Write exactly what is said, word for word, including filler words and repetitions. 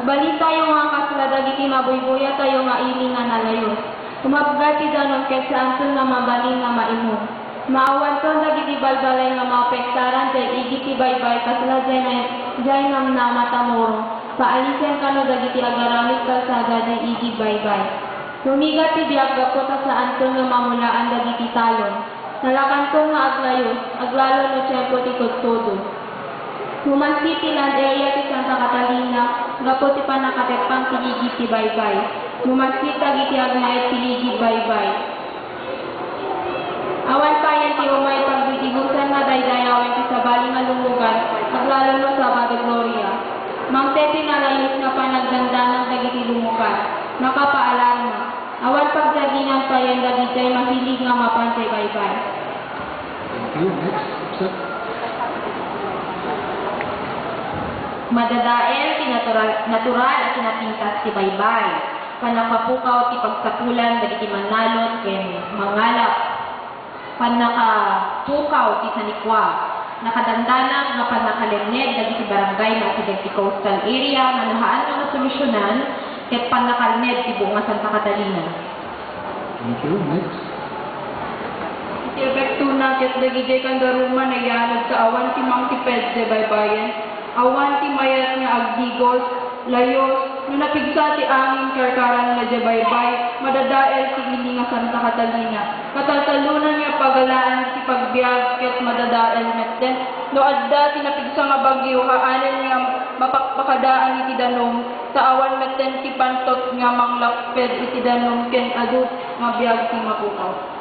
Balintayo nga kasla dagiti mabuybuyatayo nga ili nga nalayos. Umapga ti danum ket saanton nga mabalin nga maimum. Maawanton dagiti balbalay nga maapektaran diay igid ti baybay kasla diay na-, diay namnama, Matamoros, Paalisen kano dagiti agaramid kalsada diay igid baybay. Rumigat ti biag gapu ta saanton nga mamulaan dagiti talon. Nalakanton nga aglayos, aglalo no tiempo ti tudtudo. Mumassit ti land area ti Santa Catalina gapu ti pannakateppang ti igid ti baybay. Mumassit dagiti agnaed ti igid baybay. Awan payen ti umay pagdidigosan nga daydayawen ti sabali nga lumugar, aglalo no Sabado Gloria. Mangted ti nalayos nga panagdandanag dagiti lumugar. Makapaalarma. Awan pagdaginan payen dagiti mahilig nga mapan diay baybay. Thank you. Next, sir. Madadael ti natural, natural a kinapintas ti baybay. Pannakapukaw ti pagsapulan dagiti mannalon ken mangalap. Pannakapukaw ti sanikua. Nakadandanag nga pannakalenned dagiti barangay nga asideg ti coastal area nga nahaan nga masolusyonan ket pannakalned ti buong nga Santa Catalina. Thank you. Next. Iti epektona ket dagidiay kandaruma nayanod ta awan ti mangtiped diay baybayen, awan ti mayat nga agdigos, layos, no napigsa ti angin karkaranna diay baybay, madadael ti ili nga Santa Catalina. Kataltalonan nga pagalaan ti pagbiag ket madadael metten. No adda ti napigsa nga bagyo, haanen nga mapakpakadaan iti danum, ta awan metten ti pantot nga manglapped iti danum ken adu nga biag ti mapukaw.